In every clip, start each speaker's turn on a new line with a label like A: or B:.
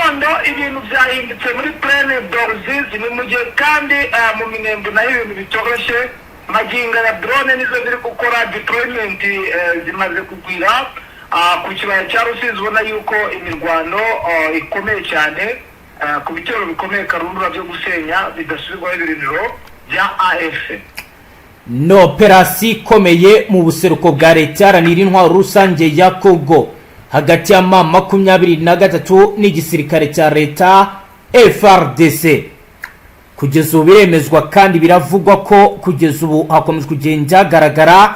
A: Gitondo ibintu byahindutse muri Plaine de Ruzizi. Ni mu gihe kandi mu Minembwe naho ibintu bitoroshye. Magingo ya drone nizo ziri gukora deployment, zimaze kugwira ku kibaya cya Rusizi. Ubona yuko imirwano ikomeye cyane ku bitero bikomeye karundura byo gusenya bidasubirwaho ibirindiro bya AFC.
B: Ni operasiyo ikomeye mu buseruko bwa Leta Iharanira Intwaro Rusange ya Kongo, hagati ya M23 n'igisirikare cya leta FARDC. Kugeza ubu biremezwa kandi biravugwa ko kugeza ubu hakomeje kugenda hagaragara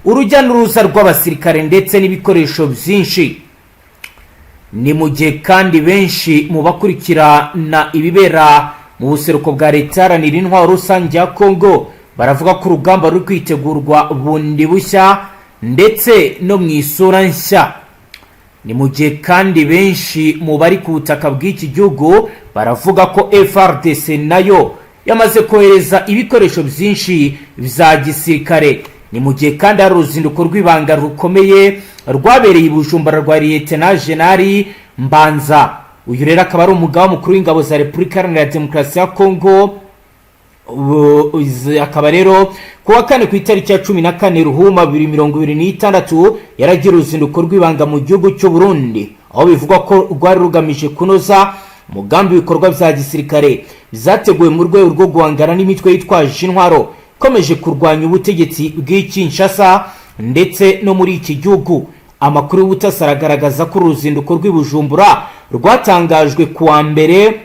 B: urujya n'uruza rw'abasirikare ndetse n'ibikoresho byinshi. Ni mu gihe kandi benshi mu bakurikirana ibibera mu buseruko bwa Leta Iharanira Intwaro Rusange ya Kongo baravuga ko urugamba ruri kwitegurwa bundi bushya ndetse no mu isura nshya. Ni mu gihe kandi benshi mu bari ku butaka bw'iki gihugu baravuga ko FARDC nayo yamaze kohereza ibikoresho byinshi bya gisirikare. Ni mu gihe kandi hari uruzinduko rw'ibanga rukomeye rwabereye i Bujumbura rwa Lieutenant General Mbanza. Uyu rero akaba ari umugaba mukuru w'ingabo za Repubulika Iharanira Demokarasi ya Kongo. Akaba rero ku wa kane, ku itariki ya 14 Ruhuma 2026, yaragira uruzinduko rw'ibanga mu gihugu cy'u Burundi, aho bivugwa ko rwari rugamije kunoza umugambi w'ibikorwa bya gisirikare byateguwe mu rwego rwo guhangana n'imitwe yitwaje intwaro ikomeje kurwanya ubutegetsi bw'i Kinshasa ndetse no muri iki gihugu. Amakuru y'ubutasi aragaragaza ko uruzinduko rw'i Bujumbura rwatangajwe ku wa mbere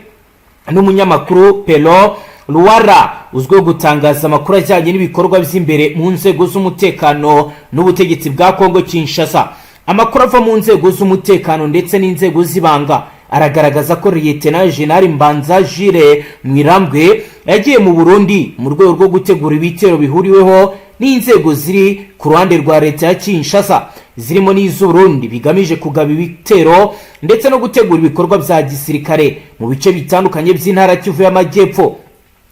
B: n'umunyamakuru Pero Luwara, uzwiho gutangaza amakuru ajyanye n'ibikorwa by'imbere mu nzego z'umutekano n'ubutegetsi bwa Kongo Kinshasa. Amakuru ava mu nzego z'umutekano ndetse n'inzego z'ibanga aragaragaza ko Lieutenant General Mbanza Jules Mwirambwe yagiye mu Burundi mu rwego rwo gutegura ibitero bihuriweho n'inzego ziri ku ruhande rwa leta ya Kinshasa, zirimo n'iz'Uburundi, bigamije kugaba ibitero ndetse no gutegura ibikorwa bya gisirikare mu bice bitandukanye by'intara Kivu y'Amajyepfo,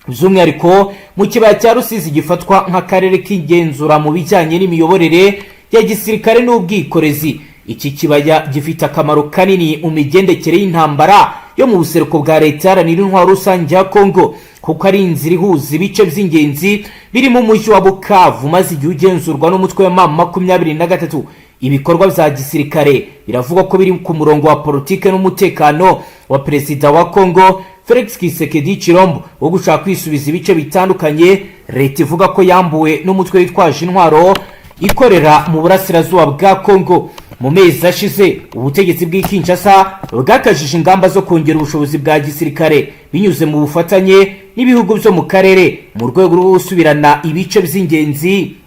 B: by'umwihariko mu kibaya cya Rusizi gifatwa nk'akarere k'igenzura mu bijyanye n'imiyoborere ya gisirikare n'ubwikorezi. Iki kibaya gifite akamaro kanini mu migendekere y'intambara yo mu buseruko bwa Leta Iharanira Intwaro Rusange ya Kongo, kuko ari inzira ihuza ibice by'ingenzi birimo umujyi wa Bukavu umaze igihe ugenzurwa n'umutwe wa M23. Ibikorwa bya gisirikare biravugwa ko biri ku murongo wa politike n'umutekano wa perezida wa Kongo Felix Tshisekedi Tshilombo wo gushaka kwisubiza ibice bitandukanye leta ivuga ko yambuwe n'umutwe witwaje intwaro ikorera mu burasirazuba bwa Kongo. Mu mezi ashize, ubutegetsi bw'i Kinshasa bwakajije ingamba zo kongera ubushobozi bwa gisirikare binyuze mu bufatanye n'ibihugu byo mu karere, mu rwego rwo gusubirana ibice by'ingenzi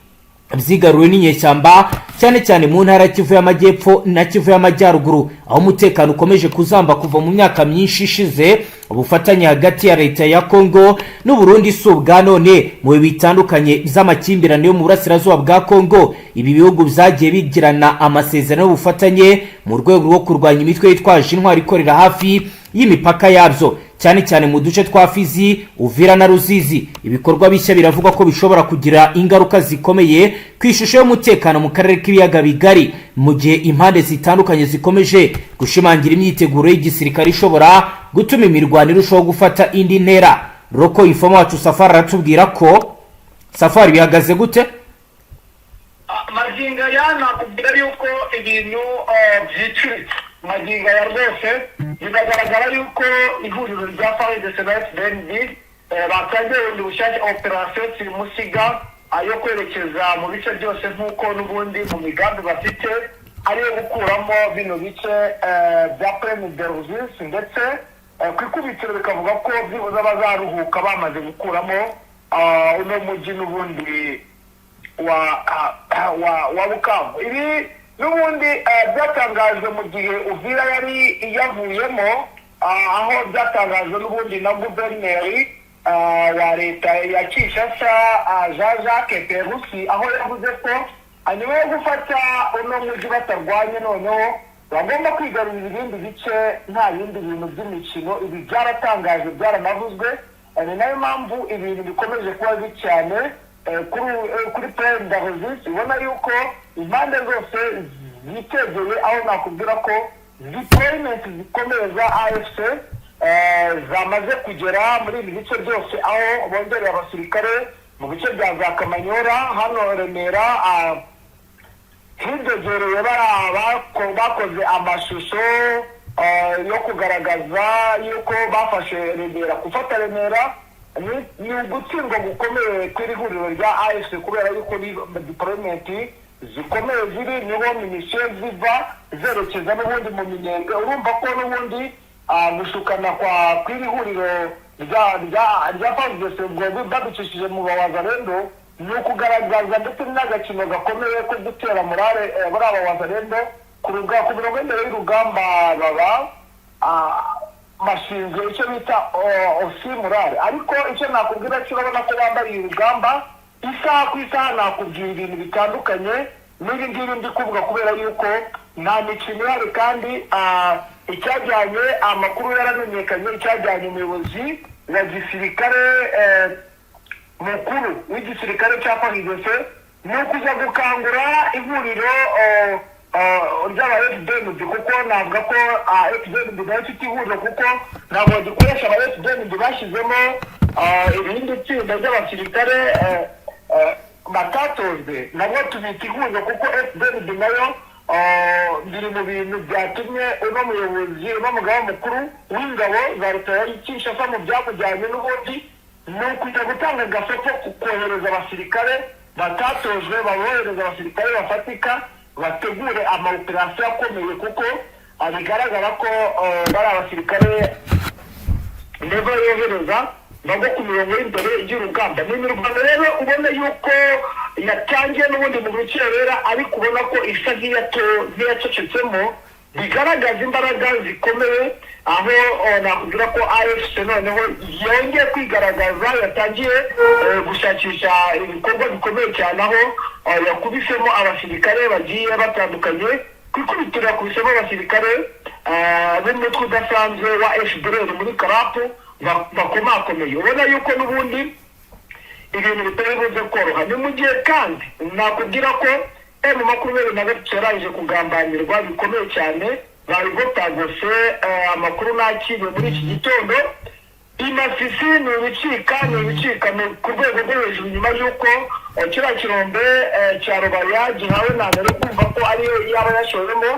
B: byigaruriwe n'inyeshyamba, cyane cyane mu ntara Kivu y'Amajyepfo na Kivu y'Amajyaruguru, aho umutekano ukomeje kuzamba kuva mu myaka myinshi ishize. Ubufatanye hagati ya leta ya Kongo n'Uburundi si ubwa none. Mu bihe bitandukanye by'amakimbirane yo mu burasirazuba bwa Kongo, ibi bihugu byagiye bigirana amasezerano y'ubufatanye mu rwego rwo kurwanya imitwe yitwaje intwaro ikorera hafi y'imipaka yabyo, cyane cyane mu duce twa Fizi, Uvira na Ruzizi. Ibikorwa bishya biravugwa ko bishobora kugira ingaruka zikomeye ku ishusho y'umutekano mu karere k'Ibiyaga Bigari, mu gihe impande zitandukanye zikomeje gushimangira imyiteguro y'igisirikare ishobora gutuma imirwano irushaho gufata indi ntera. Local informer wacu Safari aratubwira ko, Safari, bihagaze gute?
A: Magingo aya nakubwira yuko ibintu byicuritse. Magingo aya rwose biragaragara yuko ihuriro rya FARDC na FDNB batangiye bundi bushyashya operasiyo simusiga yo kwerekeza mu bice byose, nk'uko n'ubundi mu migambi bafite ariyo gukuramo bino bice bya Plaine de Ruzizi, ndetse ku ikubitiro bikavuga ko byibuze bazaruhuka bamaze gukuramo uno mujyi n'ubundi wa Bukavu. Ibi n'ubundi byatangajwe mu gihe Uvira yari yavuyemo, aho byatangajwe n'ubundi na guverineri wa leta ya Kinshasa, Jean Jacques Purusi, aho yavuze ko nyuma yo gufata uno mujyi batarwanye, noneho bagomba kwigarurira ibindi bice, nta bindi bintu by'imikino. Ibi byaratangajwe, byaranavuzwe. Ni nayo mpamvu ibintu bikomeje kuba bibi cyane kuri Plaine de Ruzizi. Ubona yuko impande zose zitegeye, aho nakubwira ko Deployment zikomeye za AFC zamaze kugera muri ibi bice byose, aho bongereye abasirikare mu bice bya za Kamanyora, hano Remera, hidegereye bakoze amashusho yo kugaragaza yuko bafashe Remera. Gufata Remera ni ugutsindwa gukomeye kw'iri huriro rya AFC, kubera yuko ni deployment zikomeye ziri, niho munition ziva zerekeza n'ubundi mu Minembwe. Urumva ko n'ubundi gushukana kwa kw'iri huriro rya FARDC, ubwo babicishije mu bawazalendo, ni ukugaragaza ndetse n'agakino gakomeye ko gutera morale muri aba wazalendo ku mirongo y'imbere y'urugamba. Baba bashinzwe icyo bita osi morale, ariko icyo nakubwira cyo, urabona ko bambariye urugamba isaha ku isaha. Nakubwira ibintu bitandukanye n'ibi ngibi ndi kuvuga, kubera yuko nta mikino ihari. Kandi icyajyanye, amakuru yaramenyekanye, icyajyanye umuyobozi wa gisirikare mukuru w'igisirikare cya FARDC ni ukuza gukangura ihuriro ry'aba FDNB, kuko navuga ko FDNB nayo ifite ihuriro, kuko ntabwo bagikoresha aba FDNB, bashyizemo irindi tsinda ry'abasirikare batatojwe, nabwo tubita ihuriro, kuko FDNB nayo biri mu bintu byatumye uno muyobozi, uno mugaba mukuru w'ingabo za leta ya Kinshasa, mu byamujyanye n'ubundi ni ukujya gutanga agasopo ku kohereza abasirikare batatojwe. Babohereza abasirikare bafatika, bategure ama operation akomeye, kuko bigaragara ko bari abasirikare nibwo yohereza nabwo ku mirongo y'imbere y'urugamba. Ni imirwano rero ubona yuko yatangiye n'ubundi mu rukerera, ariko ubona ko isa nk'iyacecetsemo, bigaragaza imbaraga zikomeye, aho nakubwira ko AFC noneho yongeye kwigaragaza, yatangiye gushakisha ibikorwa bikomeye cyane, aho yakubisemo abasirikare bagiye batandukanye. Ku ikubitiro yakubisemo abasirikare b'umutwe udasanzwe wa FDLR muri Karapu bakomakomeye. Ubona yuko n'ubundi ibintu bitari buze koroha. Ni mu gihe kandi nakubwira ko M23 yarangije kugambanirwa bikomeye cyane, babigotagose. Amakuru nakiriye muri iki gitondo i Masisi ni ibicika, ni ibicika ku rwego rwo hejuru, nyuma y'uko kiriya kirombe cya Rubaya gihawe na mbere kumva ko ariyo yaba yashowemo.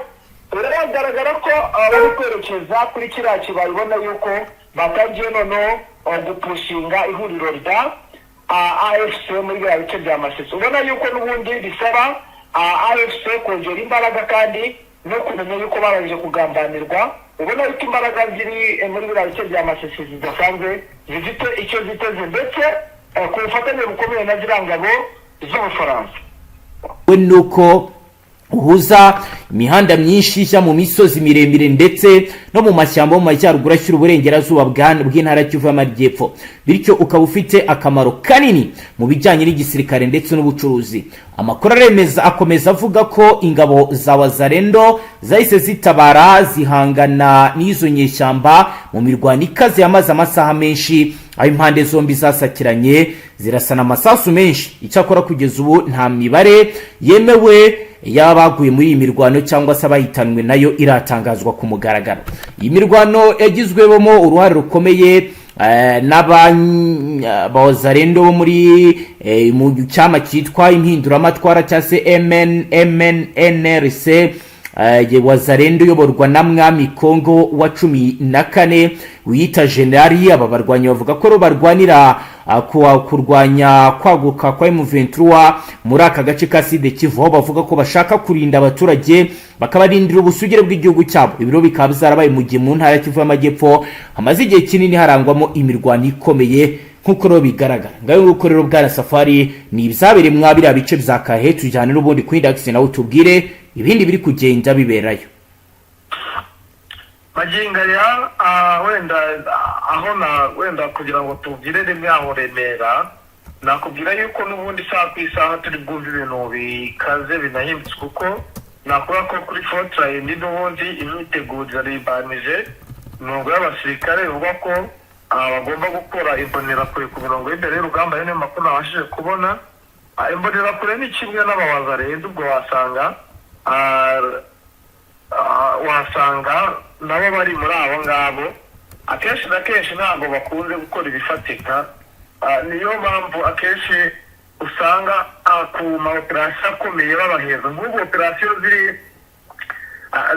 A: Biragaragara ko bari kwerekeza kuri kiriya kibaya, ubona yuko batangiye noneho gupushinga ihuriro rya AFC muri biriya bice bya Masisi. Ubona yuko n'ubundi bisaba AFC kongera imbaraga kandi no kumenya yuko barangije kugambanirwa. Ubona yuko imbaraga ziri muri biriya bice bya Masisi zidasanzwe, zifite icyo ziteze, ndetse ku bufatanye bukomeye na ziriya ngabo z'Ubufaransa.
B: We nuko uhuza imihanda myinshi ijya mu misozi miremire ndetse no mu mashyamba mu majyaruguru ashyira uburengerazuba bw'intara Kivu y'Amajyepfo, bityo ukaba ufite akamaro kanini mu bijyanye n'igisirikare ndetse n'ubucuruzi. Amakuru aremeza, akomeza avuga ko ingabo za Wazalendo zahise zitabara, zihangana n'izo nyeshyamba mu mirwano ikaze yamaze amasaha menshi, aho impande zombi zasakiranye, zirasana amasasu menshi. Icyakora kugeza ubu nta mibare yemewe y'abaguye muri iyi mirwano cyangwa se abahitanwe nayo iratangazwa ku mugaragaro. Iyi mirwano yagizwemo uruhare rukomeye n'abawazalendo bo muri mu cyama cyitwa Impinduramatwara cyangwa se MNNRC Wazalendo, uyoborwa na Mwami Kongo wa 14 wiyita generali. Aba barwanyi bavuga ko barwanira kurwanya kwaguka kwa M23 muri aka gace ka Sud Kivu, aho bavuga ko bashaka kurinda abaturage, bakabarindira ubusugire bw'igihugu cyabo. Ibiro bikaba byarabaye mu gihe mu ntara ya Kivu y'Amajyepfo hamaze igihe kinini harangwamo imirwano ikomeye, nk'uko rero bigaragara. Ngayo nguko rero, bwana Safari, ni ibyabereye mwa biriya bice bya Kahe. Tujyane n'ubundi kuri Indagisi, nawe tubwire ibindi biri kugenda biberayo.
A: Magingo aya, wenda aho na wenda kugira ngo tubwire rimwe aho Remera, nakubwira yuko n'ubundi isaha ku isaha turi bwumve ibintu bikaze binahimbitse, kuko nakuvuga ko kuri frontline n'ubundi imyiteguro irarimbanyije. Imirongo y'abasirikare bivugwa ko bagomba gukora imbonerakure ku mirongo y'imbere y'urugamba, ayo niyo makuru nabashije kubona. Imbonerakure ni kimwe n'abawazarenze, ubwo wasanga Wasanga nabo bari muri abo ngabo. Akenshi na kenshi ntabwo bakunze gukora ibifatika. Niyo mpamvu akenshi usanga ku ma opérations akomeye babaheza. Nk'ubu opération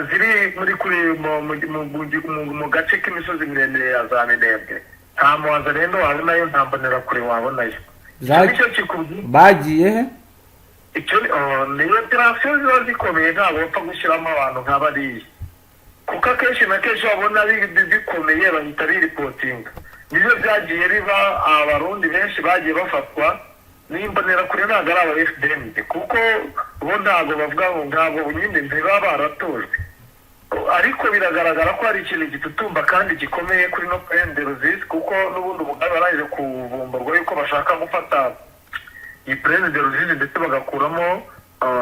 A: ziri muri kuri mu gace k'imisozi miremire ya za Minembwe, nta muwazalendo wabonayo, nta mbonerakure wabonayo. Nicyo kikubwira.
C: Bagiye he?
A: Icyo ni opération ziba zikomeye, ntabwo bapfa gushyiramo abantu nka bariya, kuko akenshi na kenshi babona bikomeye bahita biripotinga. Nibyo byagiye biba, Abarundi benshi bagiye bafatwa n'imbonerakure, ntabwo ari aba FDNB, kuko bo ntabwo bavuga ngo ntabwo nyine ntibaba baratojwe. Ariko biragaragara ko hari ikintu gitutumba kandi gikomeye kuri no plaine de Ruzizi, kuko n'ubundi umugambi warangije kuvumburwa yuko bashaka gufata iyi plaine de Ruzizi, ndetse bagakuramo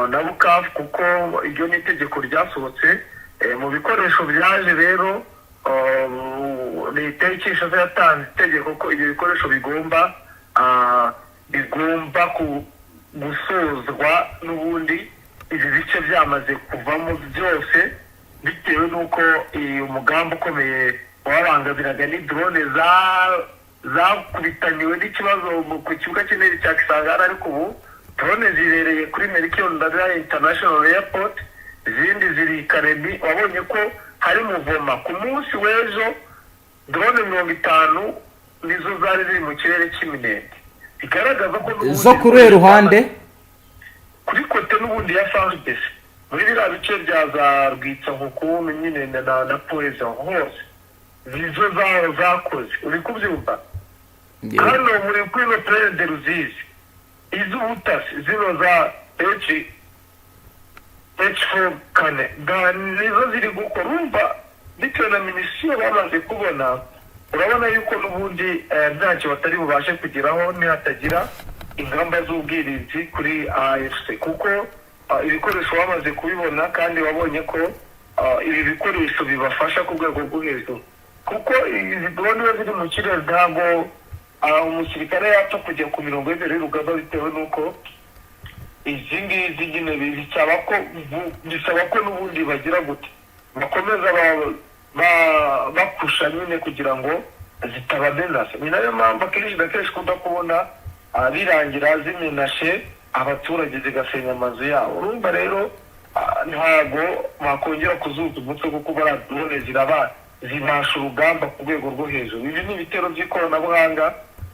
A: na Bukavu, kuko iryo ni itegeko ryasohotse. Mu bikoresho byaje rero, leta y'Kinshasa yatanze itegeko ko ibyo bikoresho bigomba gusozwa n'ubundi ibi bice byamaze kuvamo byose, bitewe n'uko umugambi ukomeye wabangamiraga ni drone zakubitaniwe n'ikibazo ku kibuga cy'indege cya Kisangani. Ariko ubu drone zibereye kuri Melchior Ndadaye International Airport, izindi ziri i Kalemie. Wabonye ko hari mouvement ku munsi w'ejo, drone 50 nizo zari ziri mu kirere cy'Iminembwe, bigaragaza ko n'ubundi
C: Zo kuri uruhe ruhande?
A: Kuri côté n'ubundi ya FARDC, muri biriya bice bya za Rwitsankuku nyine na Poeza hose, nizo zakoze, uri kubyumva? Hano muri kuri no plaine de Ruzizi, iz'ubutasi zino za H4 kane nizo ziri gukora. Urumva, bitewe na munitions bamaze kubona, urabona yuko n'ubundi ntacyo batari bubashe kugeraho nihatagira ingamba z'ubwirinzi kuri AFC, kuko ibikoresho bamaze kubibona, kandi wabonye ko ibi bikoresho bibafasha ku rwego rwo hejuru, kuko izi drone iyo ziri mu kirere ntabwo umusirikare yapfa kujya ku mirongo y'imbere y'urugamba, bitewe n'uko izi ngizi nyine bisaba ko n'ubundi bagira gute, bakomeza bakusha nyine kugira ngo zitabamenase. Ni nayo mpamvu akenshi na kenshi ukunda kubona birangira zimenashe abaturage, zigasenya amazu yabo. Urumva rero, ntabwo bakongera kuzuza umutwe, kuko bariya drone ziraba zibasha urugamba ku rwego rwo hejuru. Ibi ni ibitero by'ikoranabuhanga,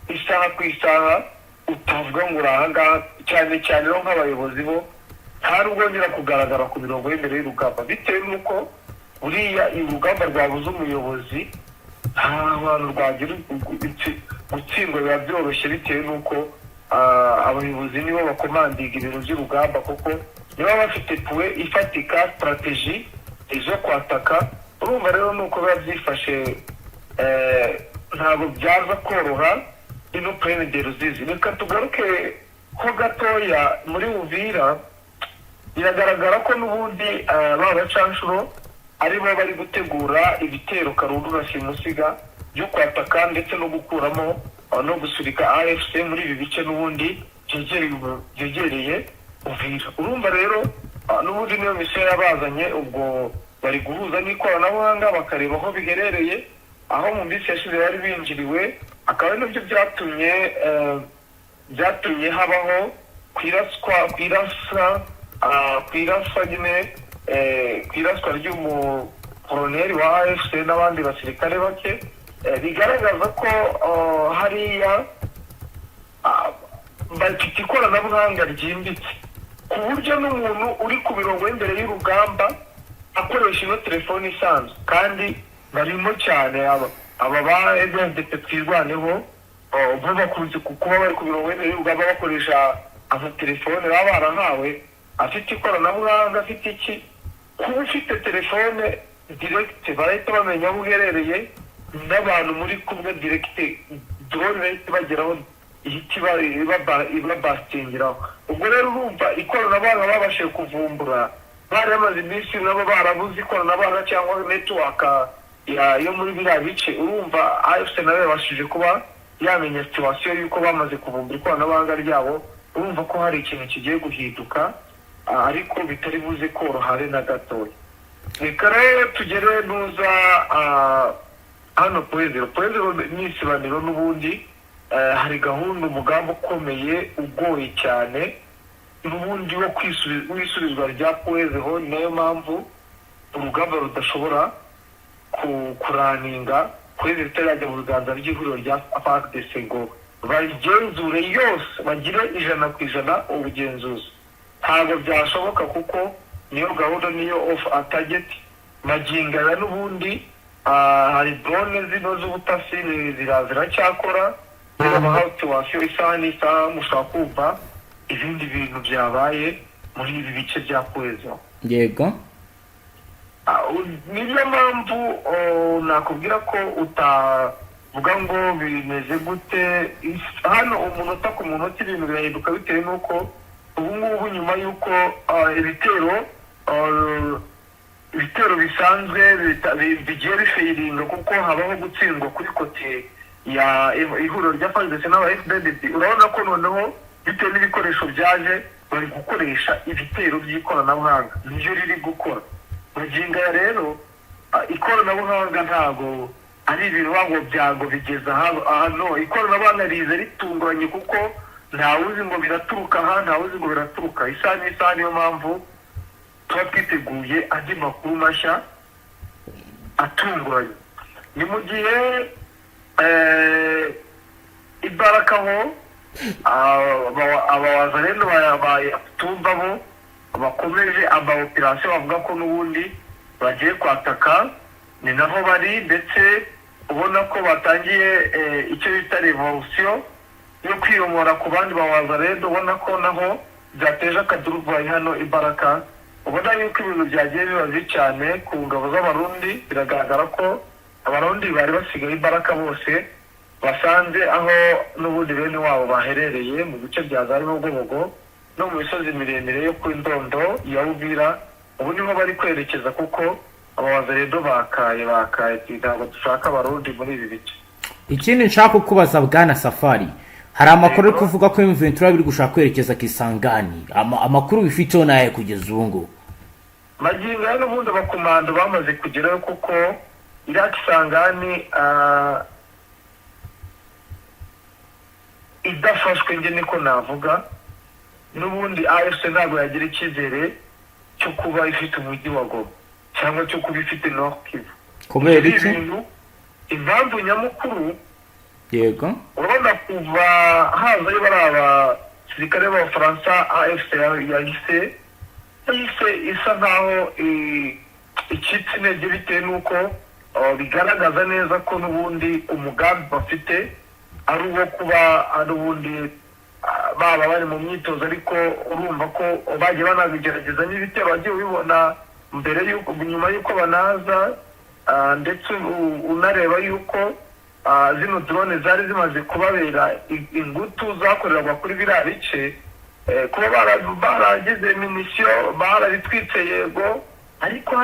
A: isaha ku isaha, utavuga ngo uri ahangaha. Cyane cyane rero nk'abayobozi bo nta n'ubwongera kugaragara ku mirongo y'imbere y'urugamba, bitewe n'uko buriya urugamba rwabuze umuyobozi nta hantu rwagira gutsindwa biba byoroshye, bitewe n'uko abayobozi nibo bakomandinga ibintu by'urugamba, kuko niba bafite plan ifatika, stratégie zo kwataka. Urumva rero nuko biba byifashe, ntabwo byaza koroha ino plaine de Ruzizi. Reka tugaruke ho gatoya muri Uvira. Biragaragara ko n'ubundi ba bacanshuro aribo bari gutegura ibitero karundura simusiga byo kwataka ndetse no gukuramo no gusurika AFC muri ibi bice n'ubundi byegereye Uvira. Urumva rero, n'ubundi niyo mission yabazanye. Ubwo bari guhuza n'ikoranabuhanga, bakareba aho biherereye, aho mu minsi yashize bari binjiriwe, akaba ari nabyo byatumye habaho kwiraswa kwiraswa nyine, kwiraswa ry'umukoroneri wa AFC n'abandi basirikare bake. Bigaragaza ko hariya bafite ikoranabuhanga ryimbitse, ku buryo n'umuntu uri ku mirongo y'imbere y'urugamba akoresha ino telefone isanzwe, kandi barimo cyane aba ba FDP Twirwaneho, bo bakunze kuba bari ku mirongo y'imbere y'urugamba bakoresha amatelefone baba barahawe afite ikoranabuhanga, afite iki. Kuba ufite telefone direct barahita bamenya aho uherereye n'abantu muri kumwe direct, drone bahita bageraho, ihita ibabasitingiraho. Ubwo rero urumva ikoranabuhanga babashije kuvumbura, bari bamaze iminsi nabo barabuze ikoranabuhanga cyangwa network yo muri biriya bice. Urumva AFC nayo yabashije kuba yamenya situation y'uko bamaze kuvumbura ikoranabuhanga ryabo. Urumva ko hari ikintu kigiye guhinduka, ariko bitari buze koroha habe na gatoya. Reka rero tugere nuza hano Point Zéro. Point Zéro ni isibaniro n'ubundi. Hari gahunda, umugambi ukomeye ugoye cyane n'ubundi wo w'isubizwa rya Point Zéro. Ni nayo mpamvu urugamba rudashobora kuraninga Point Zéro itarajya mu biganza by'ihuriro rya FARDC ngo bayigenzure yose, bagire 100% ubugenzuzi. Ntabwo byashoboka kuko niyo gahunda, niyo of a target. Magingo aya n'ubundi hari drone zino z'ubutasi ziracyakora, zirabaha situation. Isaha n'isaha mushobora kumva ibindi bintu byabaye muri ibi bice bya Point Zéro. Niyo mpamvu, oh, nakubwira ko utavuga ngo bimeze gute. Hano umunota ku munota ibintu birahinduka, bitewe n'uko ubu ngubu nyuma y'uko ibitero bisanzwe bigiye bifailinga, kuko habaho gutsindwa kuri côté ya ihuriro rya FARDC n'aba FDNB, urabona ko noneho bitewe n'ibikoresho byaje bari gukoresha ibitero by'ikoranabuhanga, nibyo riri gukora magingo aya. Rero ikoranabuhanga ntabwo ari ibintu ngo byago bigeze aha aha. No ikoranabuhanga riza ritunguranye, kuko ntawuzi ngo biraturuka aha, ntawuzi ngo biraturuka isaha n'isaha. Niyo mpamvu tuba twiteguye andi makuru mashya atunguranye. Ni mu gihe ibarakaho abawazalendo tumva bo bakomeje ama opérations, bavuga ko n'ubundi bagiye kwataka. Ni naho bari, ndetse ubona ko batangiye icyo bita révolution yo kwiyomora ku bandi bawazalendo. Ubona ko naho byateje akaduruvayi hano ibaraka. Ubona yuko ibintu byagiye biba bibi cyane ku ngabo z'Abarundi. Biragaragara ko Abarundi bari basigaye ibaraka bose basanze aho n'ubundi bene wabo baherereye mu bice bya za Rubogobogo no mu misozi miremire yo ku Ndondo ya Uvira. Ubu niho bari kwerekeza, kuko abawazalendo bakaye bakaye ati: "Ntabwo dushaka Abarundi muri ibi bice."
B: Ikindi nshaka kukubaza, bwana Safari, hari amakuru ari kuvuga ko M23 biri gushaka kwerekeza Kisangani. Amakuru bifiteho naye kugeza ubu ngubu?
A: Magingo aya n'ubundi abakomando bamaze kugerayo, kuko iriya Kisangani idafashwe, njye niko navuga, n'ubundi AFC ntabwo yagira icyizere cyo kuba ifite umujyi wa Goma cyangwa cyo kuba ifite Nord Kivu.
B: Kubera
A: Ibi
B: iki?
A: bintu, impamvu nyamukuru, urabona kuva hazayo bari abasirikare b'Abafaransa, AFC yahise isa nkaho icitse intege, bitewe n'uko bigaragaza neza ko n'ubundi umugambi bafite ari uwo kuba ari ubundi baba bari mu myitozo. Ariko urumva ko bagiye banabigerageza n'ibitero wagiye ubibona mbere y'uko, nyuma y'uko banaza, ndetse unareba y'uko zino drone zari zimaze kubabera ingutu zakorerwa kuri biriya bice. Kuba baragize munitions barabitwitse, yego, ariko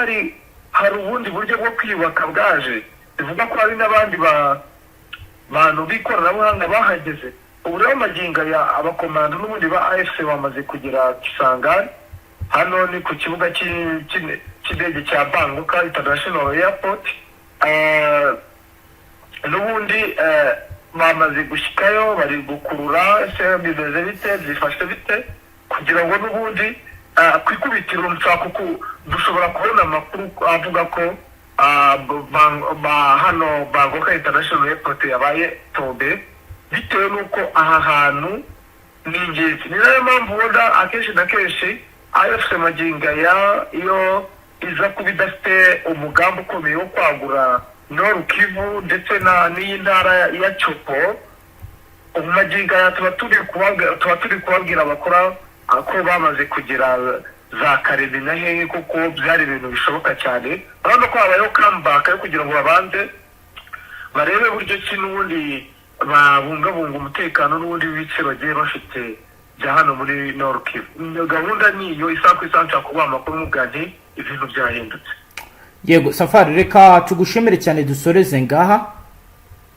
A: hari ubundi buryo bwo kwiyubaka bwaje, bivuga ko hari n'abandi bantu b'ikoranabuhanga bahageze. Ubu rero magingo aya abakomando n'ubundi ba AFC bamaze kugera Kisangani. Hano ni ku kibuga cy'indege cya Bangoka International Airport. N'ubundi bamaze gushyikayo, bari gukurura ese bimeze bite, byifashe bite, kugira ngo n'ubundi ku ikubitiro nshaka dushobora kubona amakuru avuga ko hano Bangoka International Airport yabaye tombé, bitewe n'uko aha hantu ni ingenzi. Ni nayo mpamvu ubona akenshi na kenshi AFC magingo aya, iyo iza kuba idafite umugambi ukomeye wo kwagura Nord Kivu ndetse na n'iyi ntara ya Tshopo, ubu magingo aya tuba turi kubabwira abakora ko bamaze kugera za Karemi na hehe, kuko byari ibintu bishoboka cyane. Urabona ko habayeho comeback yo kugira ngo babanze barebe buryo ki n'ubundi babungabunga umutekano n'ubundi w'ibice bagiye bafite bya hano muri Nord Kivu. Iyo gahunda ni iyo. Isaha ku isaha nshaka kuguha amakuru mubwira nti ibintu byahindutse.
B: Yego Safari, reka tugushimire cyane, dusoreze ngaha.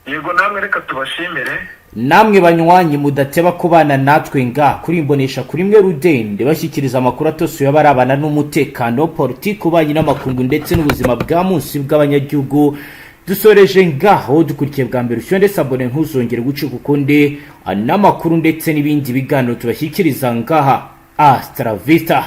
A: Yego, namwe reka tubashimire.
B: Namwe banywanyi mudateba kubana natwe nga kuri imbonesha kuri mwe rudende, bashyikiriza amakuru atosoye abarabana n'umutekano, politiki, ububanyi n'amakungu ndetse n'ubuzima bwa munsi bw'abanyagihugu. Dusoreje ngaho. Dukurikiye bwa mbere, ushyonde s'abonner, ntuzongere gucika ukundi n'amakuru ndetse n'ibindi biganiro tubashyikiriza ngaha. Hasta la vista.